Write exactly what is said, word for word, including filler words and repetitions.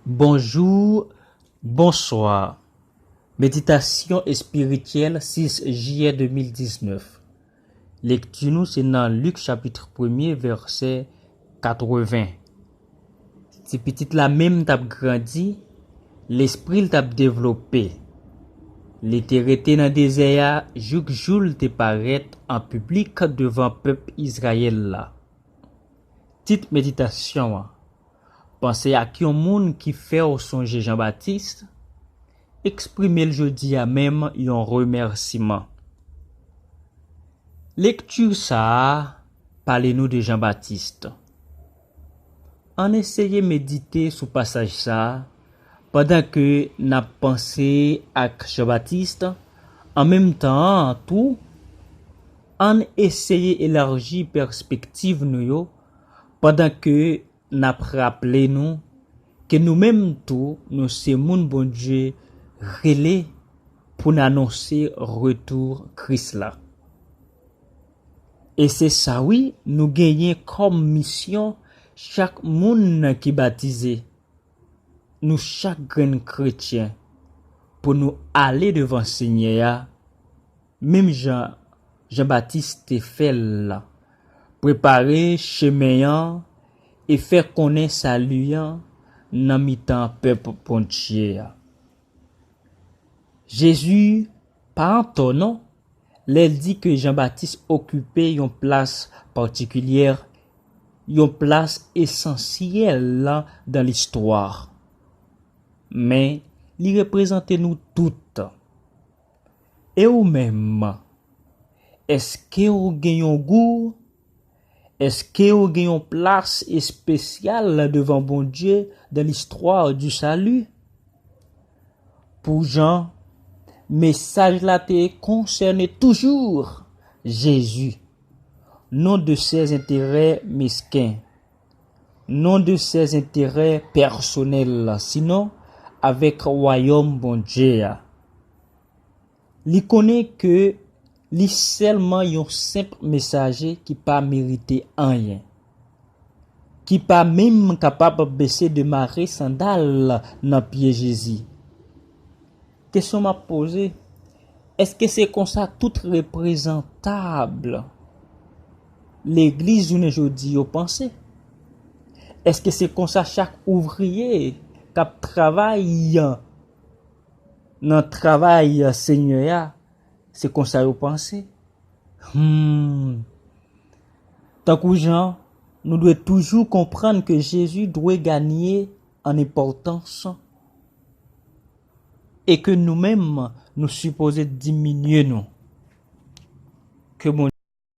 Bonjou, bonswa. Meditasyon espirityèl, sis jiyè de mil diznèf. Lekti nou se nan Lik chapit premye, vèsè katreven. Ti pitit la menm t ap grandi, lespri l t ap devlope. Li te rete nan dezè a jouk jou l te parèt an piblik devan pèp Izrayèl la. Tit meditasyon an: Panse ak yon moun ki fè w sonje Jan Batis. Eksprime l jodi a menm yon remèsiman. Lekti sa a pale nou de Jan Batis. Ann eseye medite sou pasaj sa a pandan ke n ap panse ak Jan Batis. An menm tan an tou, ann eseye elaji pèspektiv nou yo pandan ke n ap raple nou ke nou menm tou, nou se moun Bondye rele pou n anonse retou Kris la. E se sa wi, nou genyen kòm misyon chak moun ki batize. Nou chak grenn kretyen pou nou ale devan Senyè a, menm jan Jan Batis te fè l la. Prepare chemen an e fè konnen sali an nan mitan pèp Bondye a. Jezi pa antò non, lè l di ke Jan Batis okipe yon plas patikilyè, yon plas esansyèl dan listwa. Men, li reprezante nou tout. E ou menm, èske w gen yon gou? Èske w gen yon plas espesyal devan Bondye dan listwa di sali? Pou Jan, mesaj la te konsène toujou Jezi, non de sè enterè mesken, non de sè enterè pèsonèl, sinon avèk wayòm Bondye a. Li konnen ke li sèlman yon senp mesaje ki pa merite anyen, ki pa menm kapab bese de mare sandal nan pye Jezi. Kesyon m ap poze, èske se konsa tout reprezantab legliz jounen jodi yo panse? Èske se konsa chak ouvriye k ap travay nan travay Senyè a, se konsa yo panse? Hmm. Tankou Jan, nou dwe toujou konprann ke Jezi dwe ganye an enpòtans e ke nou menm, nou sipoze diminye nou. Ke Bondye